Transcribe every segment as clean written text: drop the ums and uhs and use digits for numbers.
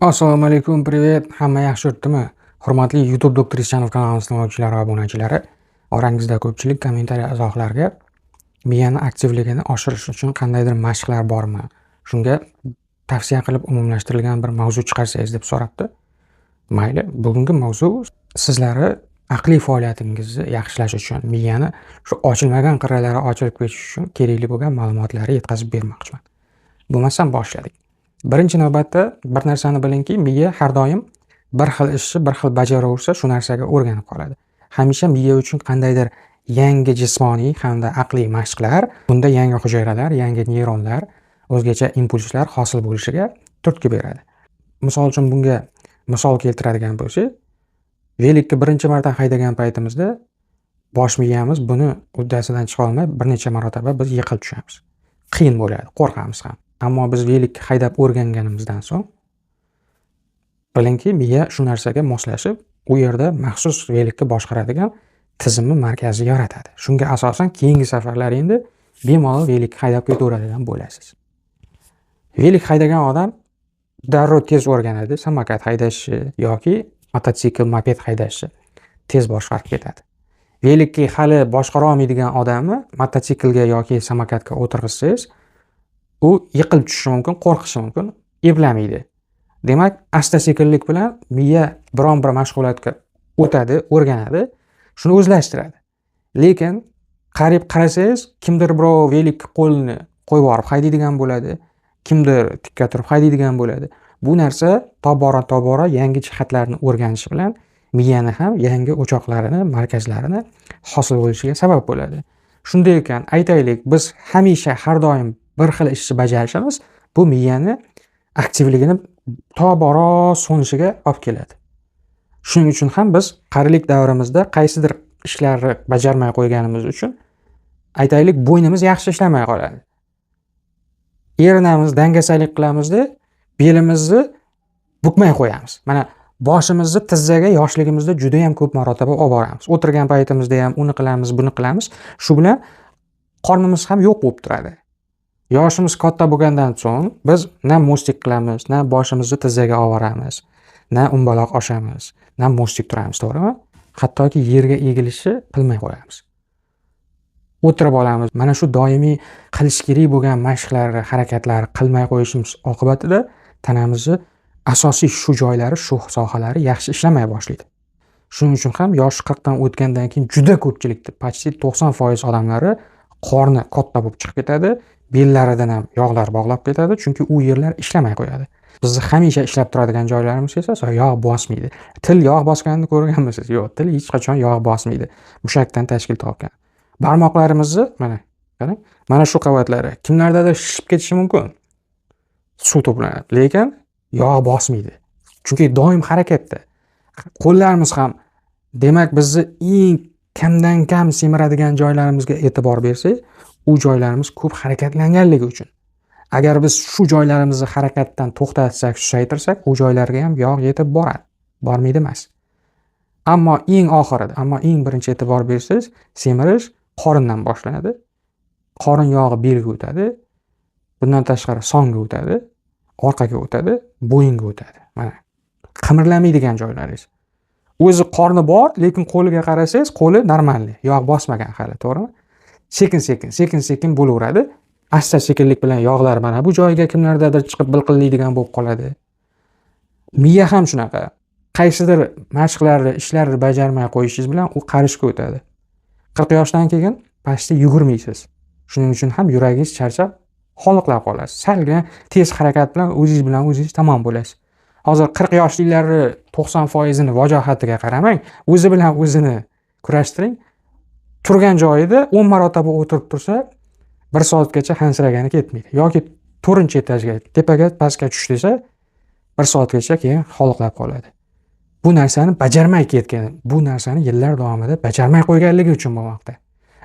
Assalomu alaykum, привет. Hamma yaxshi yuribdimi? Hurmatli YouTube Doktor Ischanov kanalining tinglovchilari va obunachilari, orangizda ko'pchilik kommentariya izohlarga miyani aktivligini oshirish uchun qandaydir mashqlar bormi? Shunga tavsiya qilib umumlashtirilgan bir mavzu chiqarsangiz deb so'rabdi. Mayli, bugungi mavzu sizlarni aqliy faoliyatingizni yaxshilash uchun, miyani shu ochilmagan qirralari ochilib ketishi uchun kerakli bo'lgan ma'lumotlarni yetkazib bermoqchiman. Bo'lmasam boshladik. Birinchi navbatda bir narsani bilingki, miya har doim bir xil ishni bir xil bajaraversa, shu narsaga o'rganib qoladi. Hamisha miya uchun qandaydir yangi jismoniy hamda aqliy mashqlar, bunda yangi hujayralar, yangi neyronlar, o'zgacha impulslar hosil bo'lishiga turtki beradi. Misol uchun bunga misol keltiradigan bo'lsak, velikni birinchi marta haydagan paytimizda bosh miyamiz buni uddasidan chiqa olmay bir necha marotaba biz yiqilib tushamiz. Qiyin bo'ladi, qo'rqamiz ham. Ammo biz velikni haydab o'rganganimizdan so'ng bilingki, miya shu narsaga moslashib, u yerda maxsus velikni boshqaradigan tizimni markazi yaratadi. Shunga asosan keyingi safarlar endi bemalol velikni haydab ketaveradigan bo'lasiz. Velik haydagan odam darrov tez o'rganadi, samokat haydashni yoki mototsikl, moped haydashni tez boshqarib ketadi. Velikni hali boshqara olmaydigan odamni mototsiklga yoki samokatga o'tirg'izsangiz, u yiqilib tushishi mumkin, qo'rqishi mumkin, eplamaydi. Demak, asta-sekinlik bilan miya biron bir mashg'ulotga o'tadi, o'rganadi, shuni o'zlashtiradi. Lekin qarib qarasangiz, kimdir birov velik qo'lini qo'yib yuborib haydaydigan bo'ladi, kimdir tikka turib haydaydigan bo'ladi. Bu narsa tobora-tobora yangi jihatlarni o'rganishi bilan miyani ham yangi o'choqlarini, markazlarini hosil bo'lishiga sabab bo'ladi. Shunday ekan, aytaylik, biz hamisha har doim bir xil ishni bajarishimiz bu miyani aktivligini tobora so'nishiga olib keladi. Shuning uchun ham biz qarilik davrimizda qaysidir ishlarni bajarmay qo'yganimiz uchun, aytaylik, bo'ynimiz yaxshi ishlamay qoladi. Erinamiz, dangasalik qilamizda, belimizni bukmay qo'yamiz. Mana boshimizni tizzaga yoshligimizda juda ham ko'p marotaba olib boramiz. O'tirgan paytimizda ham uni qilamiz, buni qilamiz. Shu bilan qornimiz ham yo'q bo'lib turadi. Yoshimiz katta bo'lgandan so'ng biz na mostik qilamiz, na boshimizni tizzaga olib boramiz, na umbaloq oshamiz, na mostik turamiz, to'g'rimi? Hattoki yerga egilishni qilmay qo'yamiz. O'tirib olamiz. Mana shu doimiy qilish kerak bo'lgan mashqlarni, harakatlarni qilmay qo'yishimiz oqibatida tanamizni asosiy shu joylari, shu sohalari yaxshi ishlamay boshlaydi. Shuning uchun ham yoshi 40 dan o'tgandan keyin juda ko'pchilikda, почти 90% odamlari qorni katta bo'lib chiqib ketadi, bellaridan ham yog'lar bog'lab ketadi, chunki u yerlar ishlamay qo'yadi. Bizni hamisha ishlab turadigan joylarimiz esa yog' bosmaydi. Til yog' bosganini ko'rganmisiz? Yo'q, til hech qachon yog' bosmaydi. Mushakdan tashkil topgan. Barmoqlarimizni mana qarang, mana shu qavatlari kimlardadir shishib ketishi mumkin. Suv to'planadi, lekin yog' bosmaydi. Chunki doim harakatda. Qo'llarimiz ham, demak, bizni eng kamdan kam semiradigan joylarimizga e'tibor bersak, u joylarimiz ko'p harakatlanganligi uchun. Agar biz shu joylarimizni harakatdan to'xtatsak, susaytirsak, u joylarga ham yog' yetib boradi. Bormaydi emas. Ammo eng oxirida, ammo eng birinchi e'tibor bersangiz, semirish qorindan boshlanadi. Qorin yog'i belga o'tadi. Bundan tashqari songa o'tadi, orqaga o'tadi, bo'yinga o'tadi. Mana qimirlamaydigan joylaringiz. O'zi qorni bor, lekin qo'liga qarasangiz, qo'li normalniy, yog' bosmagan hali, to'g'rimi? Sekin-sekin, sekin-sekin bo'laveradi. Asta-sekinlik bilan yog'lar mana bu joyga kimlardadir chiqib bilqillaydigan bo'lib qoladi. Miya ham shunaqa. Qaysidir mashqlarni, ishlarni bajarmay qo'yishingiz bilan u qarishga o'tadi. 40 yoshdan keyin pastda yugurmaysiz. Shuning uchun ham yuragingiz charchab xoliqlab qolasiz. Salgina tez harakat bilan o'zingiz bilan o'zingiz tamom bo'lasiz. Hozir 40 yoshlilarni 90%ini vajohatiga qaramang, o'zi bilan o'zini kurashtiring. Turgan joyida 10 marotaba o'tirib tursa, 1 soatgacha hansiragani ketmaydi. Yoki 4-etajga, tepaga, pastga tush desa, 1 soatgacha keyin xoliqlab qoladi. Bu narsani bajarmay ketgan, bu narsani yillar davomida bajarmay qo'yganligi uchun bo'lmoqda.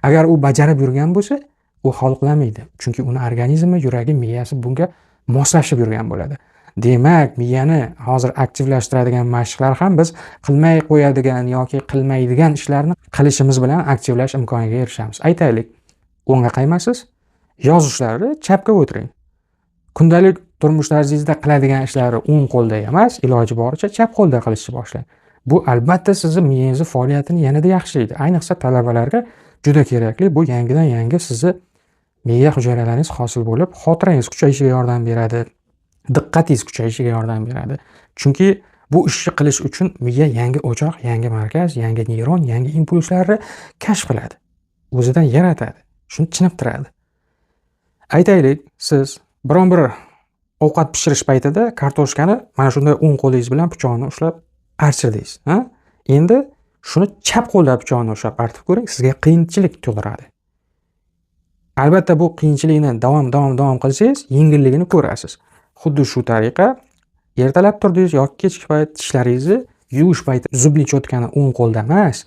Agar u bajarib yurgan bo'lsa, u xoliqlamaydi. Chunki uni organizmi, yuragi, miyasi bunga moslashib yurgan bo'ladi. Demak, miyani hozir aktivlashtiradigan mashqlar ham biz qilmay qo'yadigan yoki qilmaydigan ishlarni qilishimiz bilan aktivlash imkoniga erishamiz. Aytaylik, o'ngga qaymasiz, yozishlarni chapga o'tiring. Kundalik Turmush tarzingizda qiladigan ishlari o'ng qo'lda emas, iloji boricha chap qo'lda qilishni boshlang. Bu albatta sizni miyangizni faoliyatini yanada yaxshilaydi. Ayniqsa talabalarga juda kerakli. Bu yangidan yangi sizni miya hujayralaringiz hosil bo'lib, xotirangiz kuchayishiga yordam beradi, diqqatingiz kuchayishiga yordam beradi. Chunki bu ishni qilish uchun miya yangi o'choq, yangi markaz, yangi neyron, yangi impulslarni kashf qiladi. O'zidan yaratadi, shuni chiniqtiradi. Aytaylik, siz biron bir ovqat pishirish paytida kartoshkani mana shunday o'ng qo'lingiz bilan pichoqni ushlab archirdingiz, ha? Endi shuni chap qo'lda pichoqni ushlab artib ko'ring, sizga qiyinchilik tug'diradi. Albatta bu qiyinchilikni davom qilsangiz, yengilligini ko'rasiz. Xuddi shu tariqa ertalab turdingiz yoki kechki payt tishlaringizni yuvish payti zubli cho'tkani o'ng qo'lda emas,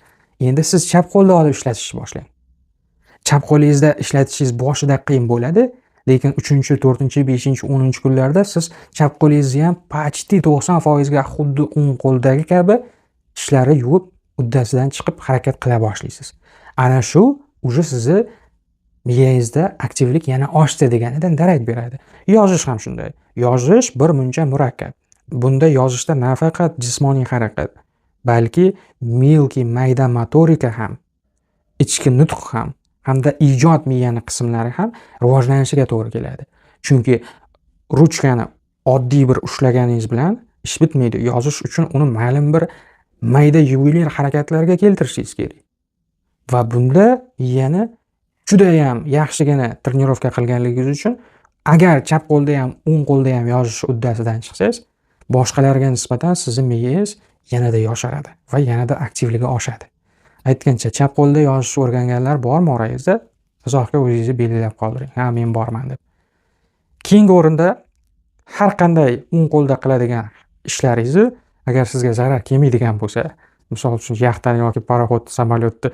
endi siz chap qo'lda olib ishlatishni boshlang. Chap qo'lingizda ishlatishingiz boshida qiyin bo'ladi, lekin 3-chi, 4-chi, 5-chi, 10-chi kunlarda siz chap qo'lingizni ham почти 90% ga xuddi o'ng qo'ldagi kabi tishlarni yuvib, uddasidan chiqib harakat qila boshlaysiz. Ana shu уже sizni miyangizda aktivlik yana oshdi deganidan darak beradi. Yozish ham shunday. Yozish bir muncha murakkab. Bunda yozishda nafaqat jismoniy harakat, balki мелкий mayda motorika ham, ichki nutq ham, hamda ijod miyani qismlari ham rivojlanishiga to'g'ri keladi. Chunki ruchkani oddiy bir ushlaganingiz bilan ish bitmaydi. Yozish uchun uni ma'lum bir mayda yuvelir harakatlarga keltirishingiz kerak. Va bunda miyani judayam yaxshigina trenirovka qilganligingiz uchun agar chap qo'lda ham, o'ng qo'lda ham yozish uddasidan chiqsangiz, boshqalarga nisbatan sizni miyangiz yanada yosharadi va yanada aktivligi oshadi. Aytgancha, chap qo'lda yozishni o'rganganlar bormi orangizda? Izohga o'zingizni belgilab qoldiring. Ha, men borman deb. Keyingi o'rinda har qanday o'ng qo'lda qiladigan ishlaringizni agar sizga zarar kelmaydigan bo'lsa, misol uchun yaxtani yoki paroxod, samolyotni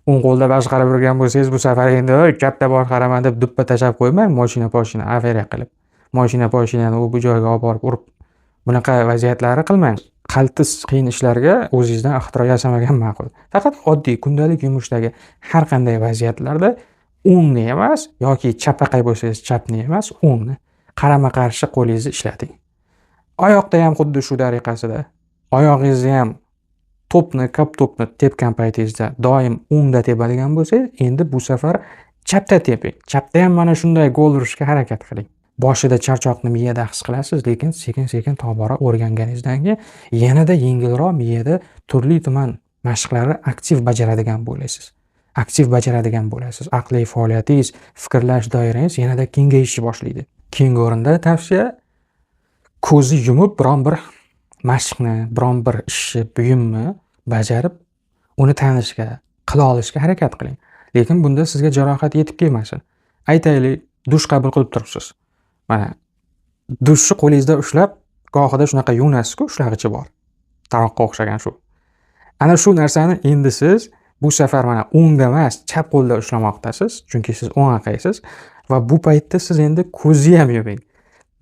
o'ng qo'lda boshqarib yurgan bo'lsangiz, bu safar endi chapda boshqaraman deb duppa tashlab qo'ymang, mashina-poshina avariya qilib, mashina-poshinani u bu joyga olib borib urib, bunaqa vaziyatlarni qilmang. Qaltis qiyin ishlarga o'zingizdan ixtiro yasamagan ma'qul. Faqat oddiy kundalik yumushdagi har qanday vaziyatlarda o'ngni emas yoki chapaqay bo'lsangiz chapni emas, o'ngni qarama-qarshi qo'lingizni ishlating. Oyoqda ham xuddi shu tariqasida. Oyog'ingizni ham to'pni, kap to'pni tepgan paytingizda doim o'ngda tepadigan bo'lsangiz, endi bu safar chapda teping. Chapda ham mana shunday gol urishga harakat qiling. Boshida charchoqni miyada his qilasiz, lekin sekin-sekin tobora o'rganganingizdan keyin yanada yengilroq miyada turli tuman mashqlarni aktiv bajaradigan bo'lasiz. Aktiv bajaradigan bo'lasiz. Aqliy faoliyatingiz, fikrlash doirangiz yanada kengayishni boshlaydi. Keyingi o'rinda tavsiya ko'zni yumib biron bir mashqni, biron bir ishni, buyumni bajarib, uni tanishga, qila olishga harakat qiling. Lekin bunda sizga jarohat yetib kelmasin. Aytaylik, dush qabul qilib turibsiz. Mana dushni qo'lingizda ushlab, gohida shunaqa yuvinasiz-ku, ushlag'ichi bor. Taroqqa o'xshagan shu. Ana shu narsani endi siz bu safar mana o'ngda emas, chap qo'lda ushlamoqdasiz, chunki siz o'ngaqaysiz va bu paytda siz endi ko'zni ham yuming.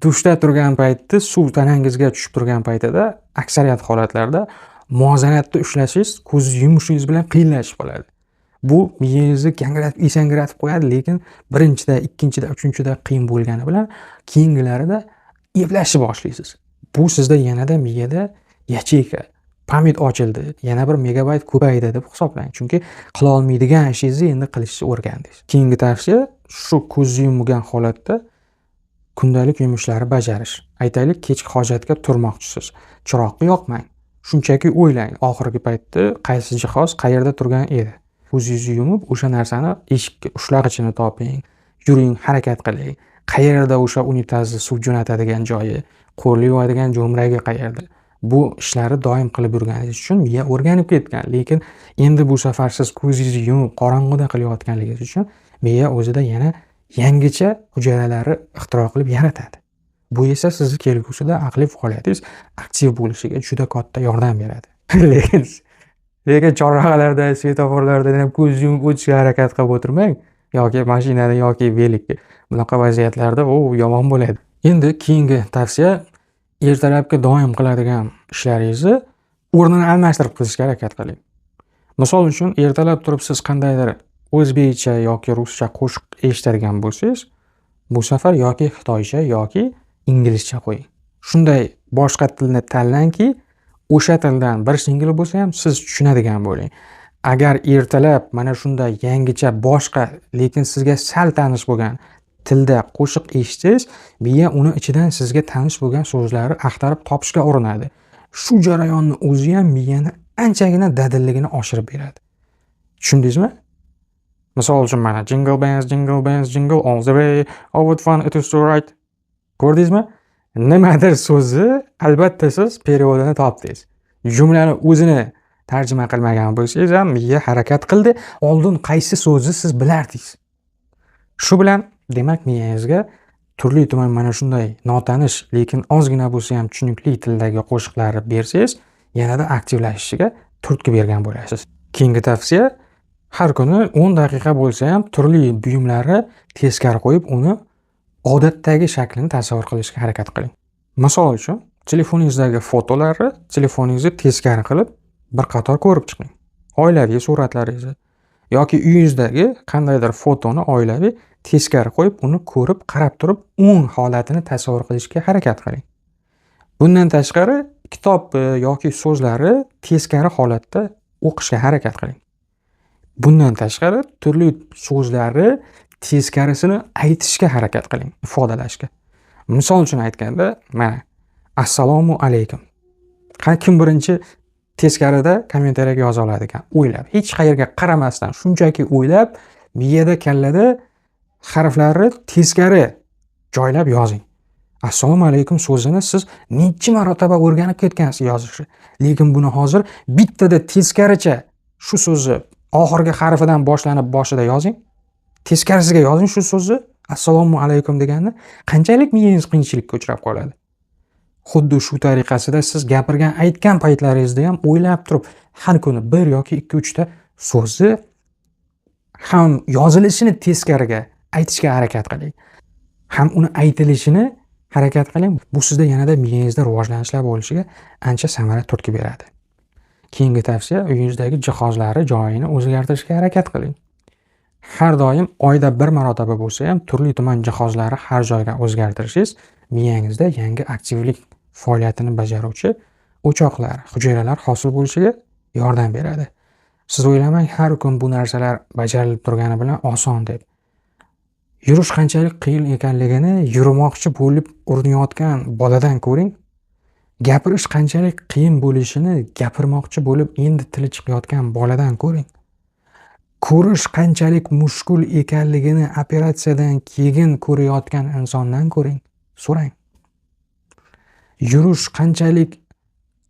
Dushda turgan paytda suv tanangizga tushib turgan paytida aksariyat holatlarda muvozanatni ushlashingiz ko'zni yumishingiz bilan qiyinlashib qoladi. Bu miyangizni gangratib, esangiratib qo'yadi, lekin birinchida, ikkinchida, uchinchida qiyin bo'lgani bilan keyingilarida eplashni boshlaysiz. Bu sizda yanada miyada yacheyka, pamyat ochildi, yana bir megabayt ko'paydi deb hisoblang. Chunki qila olmaydigan ishingizni endi qilishni o'rgandingiz. Keyingi tavsiya shu ko'zni yumgan holatda kundalik yumushlarni bajarish. Aytaylik, kechki hojatga turmoqchisiz. Chiroqni yoqmang. Shunchaki o'ylang, oxirgi paytda qaysi jihoz qayerda turgan edi. Ko'zingizni yumib, o'sha narsani eshikka ushlag'ichini toping, yuring, harakat qiling. Qayerda o'sha unitazni suv jo'natadigan joyi, qo'l yuvadigan jo'mragi qayerda? Bu ishlarni doim qilib yurganingiz uchun miya o'rganib ketgan. Lekin endi bu safar siz ko'zingizni yumib qorong'uda qilayotganligingiz uchun miya o'zida yana yangicha hujayralarni ixtiro qilib yaratadi. Bu esa sizni kelgusida aqliy faoliyatingiz aktiv bo'lishiga juda katta yordam beradi. Lekin chorrahalarda, svetoforlarda ham ko'z yumib o'tishga harakat qilib o'tirmang yoki mashinada yoki velikda. Bunaqa vaziyatlarda u yomon bo'ladi. Endi keyingi tavsiya ertalabki doim qiladigan ishlaringizni o'rnini almashtirib qilishga harakat qiling. Misol uchun, ertalab turib siz qandaydir o'zbekcha yoki ruscha qo'shiq eshitadigan bo'lsangiz, bu safar yoki xitoycha yoki inglizcha qo'ying. Shunday boshqa tilni tanlangki, o'sha tildan bir shingil bo'lsa ham siz tushunadigan bo'ling. Agar ertalab mana shunday yangicha boshqa, lekin sizga sal tanish bo'lgan tilda qo'shiq eshitsangiz, miya uni ichidan sizga tanish bo'lgan so'zlarni axtarib topishga urinadi. Shu jarayonni o'zi ham miyani anchagina dadilligini oshirib beradi. Tushundingizmi? Misol uchun mana "Jingle bells, jingle bells, jingle all the way, oh what fun it is to ride." Ko'rdingizmi? Nimadir so'zi, albatta, siz перевод ini topdingiz. Jumlani o'zini tarjima qilmagan bo'lsangiz ham, miya harakat qildi. Oldin qaysi so'zni siz bilardingiz. Shu bilan, demak, miyangizga turli tuman mana shunday notanish, lekin ozgina bo'lsa ham tushunukli tildagi qo'shiqlarni bersangiz, yanada aktivlashishiga turtki bergan bo'lasiz. Keyingi tavsiya: har kuni 10 daqiqa bo'lsa ham turli buyumlarni teskari qo'yib, uni odatdagi shaklini tasavvur qilishga harakat qiling. Misol uchun, telefoningizdagi fotolarni telefoningizni teskari qilib bir qator ko'rib chiqing. Oilaviy suratlaringizni yoki uyingizdagi qandaydir fotoni oilaviy teskari qo'yib, uni ko'rib, qarab turib, o'ng holatini tasavvur qilishga harakat qiling. Bundan tashqari, kitob yoki so'zlarni teskari holatda o'qishga harakat qiling. Bundan tashqari, turli so'zlarni teskarisini aytishga harakat qiling, ifodalashga. Misol uchun aytganda, mana, "Assalomu alaykum". Qani, kim birinchi teskarida kommentariyaga yoza oladi ekan? O'ylab, hech qayerga qaramasdan, shunchaki o'ylab, miyada, kallada harflarni teskari joylab yozing. "Assalomu alaykum" so'zini siz necha marotaba o'rganib ketgansiz yozishni. Lekin buni hozir bittada teskaricha, shu so'zni oxirgi harfidan boshlanib boshida yozing. Teskarisiga yozing shu so'zni, "Assalomu alaykum" deganni, qanchalik miyangiz qiyinchilikka uchrab qoladi. Xuddi shu tariqasida siz gapirgan, aytgan paytlaringizda ham o'ylab turib, har kuni bir yoki ikki, uchta so'zni ham yozilishini teskariga aytishga harakat qiling, ham uni aytilishini harakat qiling. Bu sizda yanada miyangizda rivojlanishlar bo'lishiga ancha samara, turtki beradi. Keyingi tavsiya: uyingizdagi jihozlarni joyini o'zgartirishga harakat qiling. Har doim oyda bir marotaba bo'lsa ham turli tuman jihozlarni har joyga o'zgartirishingiz miyangizda yangi aktivlik faoliyatini bajaruvchi o'choqlar, hujayralar hosil bo'lishiga yordam beradi. Siz o'ylamang, har kun bu narsalar bajarilib turgani bilan oson deb. Yurish qanchalik qiyin ekanligini yurmoqchi bo'lib urinayotgan boladan ko'ring. Gapirish qanchalik qiyin bo'lishini gapirmoqchi bo'lib endi tili chiqayotgan boladan ko'ring. Ko'rish qanchalik mushkul ekanligini operatsiyadan keyin ko'rayotgan insondan ko'ring, so'rang. Yurish qanchalik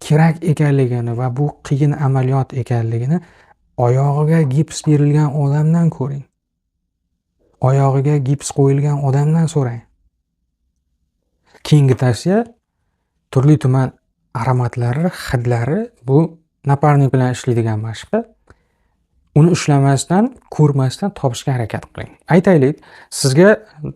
kerak ekanligini va bu qiyin amaliyot ekanligini oyog'iga gips berilgan odamdan ko'ring. Oyog'iga gips qo'yilgan odamdan so'rang. Keyingi tavsiya: turli tuman aromatlari, hidlari, bu напарник bilan ishlaydigan mashqi. Uni ushlamasdan, ko'rmasdan topishga harakat qiling. Aytaylik, sizga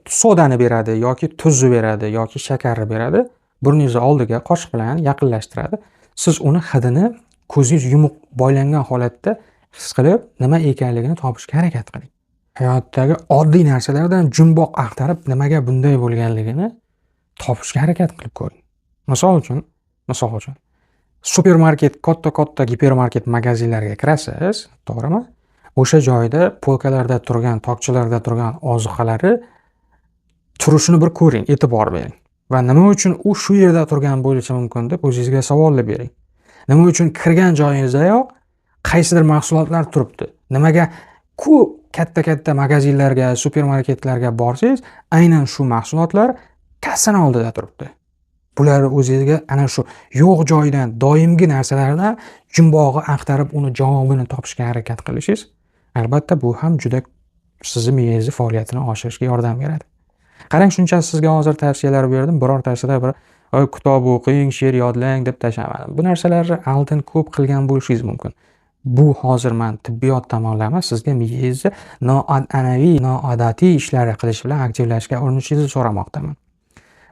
sodani beradi yoki tuzni beradi yoki shakarni beradi. Burningizni oldiga qoshiq bilan yaqinlashtiradi. Siz uni hidini ko'zingiz yumuq boylangan holatda his qilib, nima ekanligini topishga harakat qiling. Hayotdagi oddiy narsalardan jumboq axtarib, nimaga bunday bo'lganligini topishga harakat qilib ko'ring. Misol uchun, supermarket, katta-katta gipermarket magazinlarga kirasiz, to'g'rimi? O'sha joyda polkalarda turgan, tokchalarda turgan ozuqalari turishini bir ko'ring, e'tibor bering va nima uchun u shu yerda turgan bo'lishi mumkin deb o'zingizga savollar bering. Nima uchun kirgan joyingizdayoq qaysidir mahsulotlar turibdi? Nimaga ko'p katta-katta magazinlarga, supermarketlarga borsangiz, aynan shu mahsulotlar kassani oldida turibdi? Bular o'zingizga ana shu yo'q joydan, doimgi narsalardan jumbog'i axtarib, uni javobini topishga harakat qilishingiz, albatta, bu ham juda sizni miyangizni faoliyatini oshirishga yordam beradi. Qarang, shunchasi sizga hozir tavsiyalar berdim, birortasida bir kitob o'qing, she'r yodlang deb tashlamadim. Bu narsalarni oldin ko'p qilgan bo'lishingiz mumkin. Bu hozir man tibbiyot tomonlama sizga miyangizni noan'anaviy, noodatiy ishlar qilish bilan aktivlashga urinishingizni so'ramoqdaman.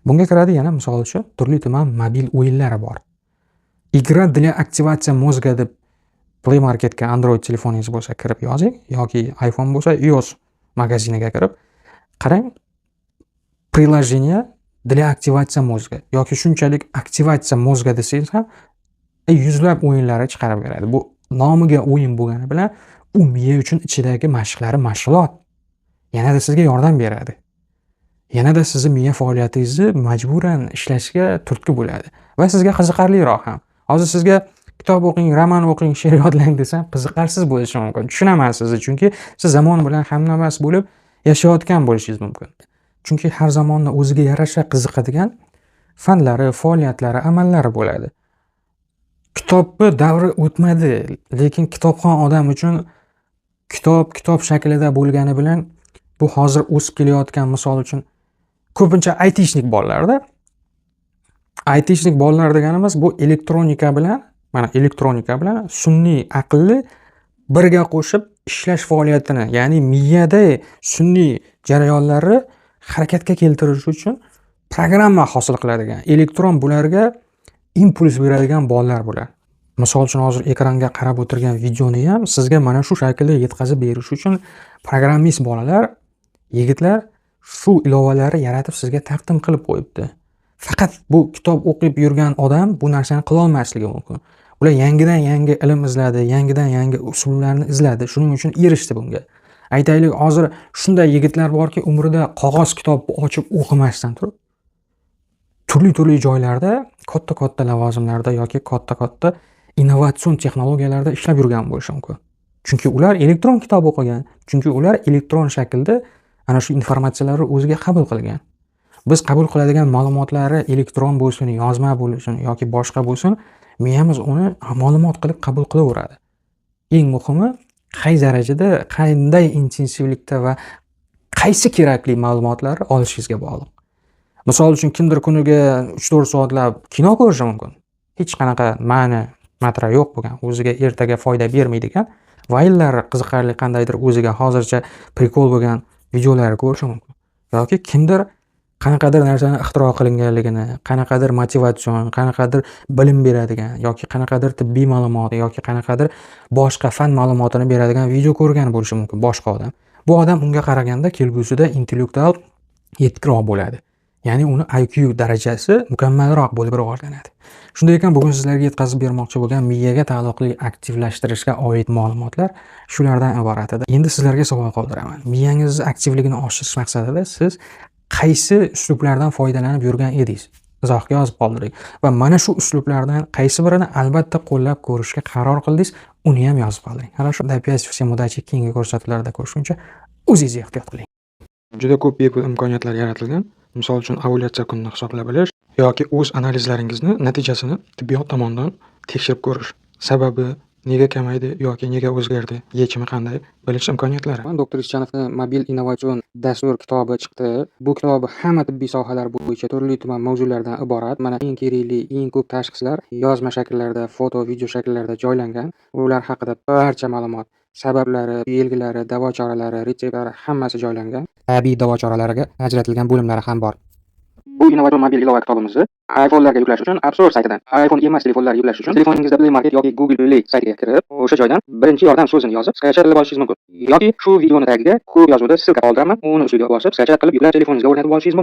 Bunga kiradi yana, misol uchun, turli tuman mobil o'yinlari bor. "Игра для активации мозга" deb Play Marketga Android telefoningiz bo'lsa kirib yozing yoki iPhone bo'lsa iOS magaziniga kirib qarang. Приложение Для активации мозга yoki shunchalik "активация мозга" desangiz ham yuzlab o'yinlarni chiqarib beradi. Bu nomiga o'yin bo'lgani bilan u miya uchun ichidagi mashqlari mashg'ulot. Yanada sizga yordam beradi. Yanada sizni miya faoliyatingizni majburan ishlashga turtki bo'ladi va sizga qiziqarliroq ham. Hozir sizga kitob o'qing, roman o'qing, she'r yodlang desam, qiziqarsiz bo'lishi mumkin. Tushunaman sizni, chunki siz zamon bilan hamnafas bo'lib yashayotgan bo'lishingiz mumkin. Chunki har zamonni o'ziga yarasha qiziqadigan fanlari, faoliyatlari, amallari bo'ladi. Kitobni davri o'tmadi, lekin kitobxon odam uchun kitob kitob shaklida bo'lgani bilan bu hozir o'sib kelayotgan, misol uchun, ko'pincha айтишник bolalarda. Айтишник bolalar deganimiz bu elektronika bilan, mana elektronika bilan sun'iy aqlni birga qo'shib ishlash faoliyatini, ya'ni miyada sun'iy jarayonlarni harakatga keltirish uchun programma hosil qiladigan, elektron bularga impuls beradigan bolalar bular. Misol uchun, hozir ekranga qarab o'tirgan videoni ham sizga mana shu shaklda yetkazib berish uchun programmist bolalar, yigitlar shu ilovalarni yaratib sizga taqdim qilib qo'yibdi. Faqat bu kitob o'qib yurgan odam bu narsani qilolmasligi mumkin. Ular yangidan yangi ilm izladi, yangidan yangi usullarni izladi. Shuning uchun erishdi bunga. Aytaylik, hozir shunday yigitlar borki, umrida qog'oz kitob ochib o'qimasdan turib, turli-turli joylarda, katta-katta lavozimlarda yoki katta-katta innovatsion texnologiyalarda ishlab yurgan bo'lishi mumkin. Chunki ular elektron kitob o'qigan, chunki ular elektron shaklda ana shu informatsiyalarni o'ziga qabul qilgan. Biz qabul qiladigan ma'lumotlari elektron bo'lsin, yozma bo'lsin yoki boshqa bo'lsin, miyamiz uni ma'lumot qilib qabul qilaveradi. Eng muhimi, qay darajada, qanday intensivlikda va qaysi kerakli ma'lumotlarni olishingizga bog'liq. Misol uchun, kimdir kuniga 3-4 soatlab kino ko'rishi mumkin. Hech qanaqa ma'ni matra yo'q bo'lgan, o'ziga ertaga foyda bermaydigan vaynlar, qiziqarli qandaydir o'ziga hozircha прикол bo'lgan videolarni ko'rishi mumkin. Yoki kimdir qanaqadir narsani ixtiro qilinganligini, qanaqadir motivatsion, qanaqadir bilim beradigan yoki qanaqadir tibbiy ma'lumot yoki qanaqadir boshqa fan ma'lumotini beradigan video ko'rgan bo'lishi mumkin boshqa odam. Bu odam unga qaraganda kelgusida intellektual yetukroq bo'ladi. Ya'ni uni IQ darajasi mukammalroq bo'lib rivojlanadi. Shunday ekan, bugun sizlarga yetkazib bermoqchi bo'lgan miyaga taalluqli aktivlashtirishga oid ma'lumotlar shulardan iborat edi. Endi sizlarga savol qoldiraman. Miyangizni aktivligini oshirish maqsadida siz qaysi uslublardan foydalanib yurgan edingiz? Izohga yozib qoldiring. Va mana shu uslublardan qaysi birini albatta qo'llab ko'rishga qaror qildingiz, uni ham yozib qoldiring. Хорошо, опять всем удачи, keyingi ko'rsatuvlarda ko'rishguncha o'zingizni ehtiyot qiling. Juda ko'p bepul imkoniyatlar yaratilgan. Misol uchun, ovulyatsiya kunini hisoblab bilish yoki o'z analizlaringizni natijasini tibbiyot tomonidan tekshirib ko'rish. Sababi nega kamaydi yoki nega o'zgardi, yechimi qanday bilish imkoniyatlari. Doktor Ischanovni mobil innovatsion dastur kitobi chiqdi. Bu kitob hamma tibbiy sohalar bo'yicha turli tuman mavzulardan iborat. Mana eng kerakli, eng ko'p tashxislar yozma shakllarda, foto, video shakllarda joylangan. Ular haqida barcha ma'lumot, sabablari, belgilari, davo choralari, retseptlari, hammasi joylangan. Tabiiy davo choralariga ajratilgan bo'limlari ham bor. Bu innovatsion mobil ilova kitobimizni iPhone'larga yuklash uchun App Store saytidan, iPhone emas telefonlarga yuklash uchun telefoningizda Play Market yoki Google Play saytiga kirib, o'sha joydan "birinchi yordam" so'zini yozib, скачать qilib olishingiz mumkin. Yoki shu videoni tagiga ko'k yozuvda ссылка qoldiraman, uni ustiga bosib, скачать qilib yuklab telefoningizga o'rnatib olishingiz mumkin.